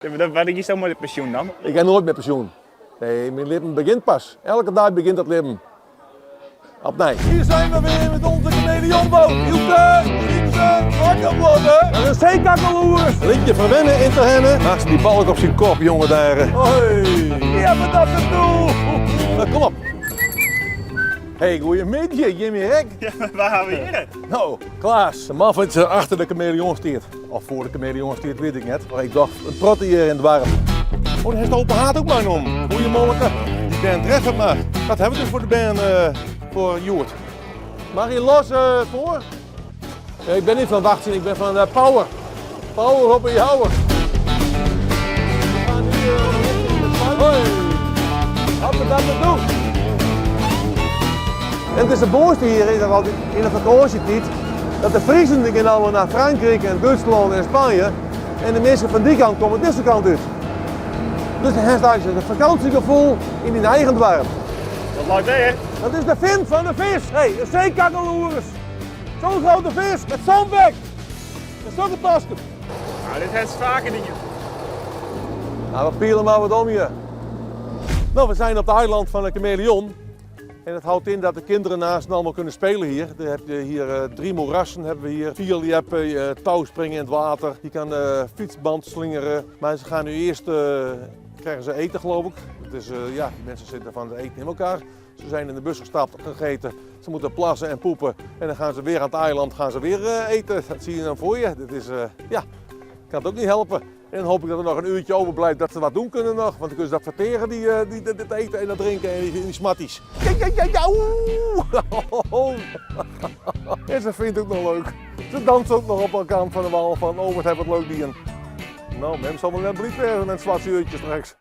Wannear giest mei de pensjoen dan? Ik ga noait mei pensjoen. Nee, myn libben begjint pas. Elke dei begjint dat libben opnij. Hier zijn we weer met onze kameleonboot. Hielke, Sietse, wakker worden. Dat is een zeekakkeloers. Liet je verwennen in te hennen. Naast die balk op zijn kop, jonge daar. Hoi. Ja, maar dat het doe. Nou, kom op. Hey, goeiemiddei, Jimmy Hek. Ja, waar ha we hjir? No, Klaas, de man fan achter de kameleon stiet. Of foar de kameleon stiet, wit ik net. Mar ik doch in protte hjir yn it doarp. Oh, dêr hast de open haard ek meinommen. Goeiemolke. Dy bern treffe mar. Dat hawwe we dus foar de bern foar hjoed. Mag je los foar? Ik bin net fan wachtsjen, ik bin fan power. Power op 'e jouwer. We gaan nu Hoi. Happe dappe doe. En it is it moaiste hjir is dat altyd yn de fakânsjetiid dat de Friezen die gaan allemaal naar Frankryk en Dútslân en Spanje en de minsken fan dy kant komme dizze kant út. Dus dan hast eigentlik it fakânsjegefoel yn dyn eigen doarp. Wat leit dêr? Dat is de fin fan de vis. Hey, in seekakkeloeres. Zo'n grote vis met zo'n bek. En sokke tosken. Nou, dit hat faker dien. Nou, we pielen maar wat om je. Nou, we zijn op het eiland van de Kameleon. En dat houdt in dat de kinderen naast allemaal kunnen spelen hier. Dan heb je hier drie moerassen, hebben we hier. Fierljeppen, touwspringen in het water. Je kan fietsband slingeren. Maar ze gaan nu eerst, krijgen ze eten geloof ik. Dus ja, die mensen zitten van het eten in elkaar. Ze zijn in de bus gestapt, gegeten. Ze moeten plassen en poepen. En dan gaan ze weer aan het eiland gaan ze weer eten. Dat zie je dan voor je. Dat is, ja, kan het ook niet helpen. En dan hoop ik dat er nog een uurtje overblijft dat ze wat doen kunnen nog. Want dan kunnen ze dat verteren, dit eten en dat drinken en die smatties. Ja, ja, ja, ja, oeh. En ze vindt het ook nog leuk. Ze danst ook nog op elkaar van de wal van, oh wat heb wat leuk die. Nou, mem zal wel net blied werden met het zwarte uurtje straks.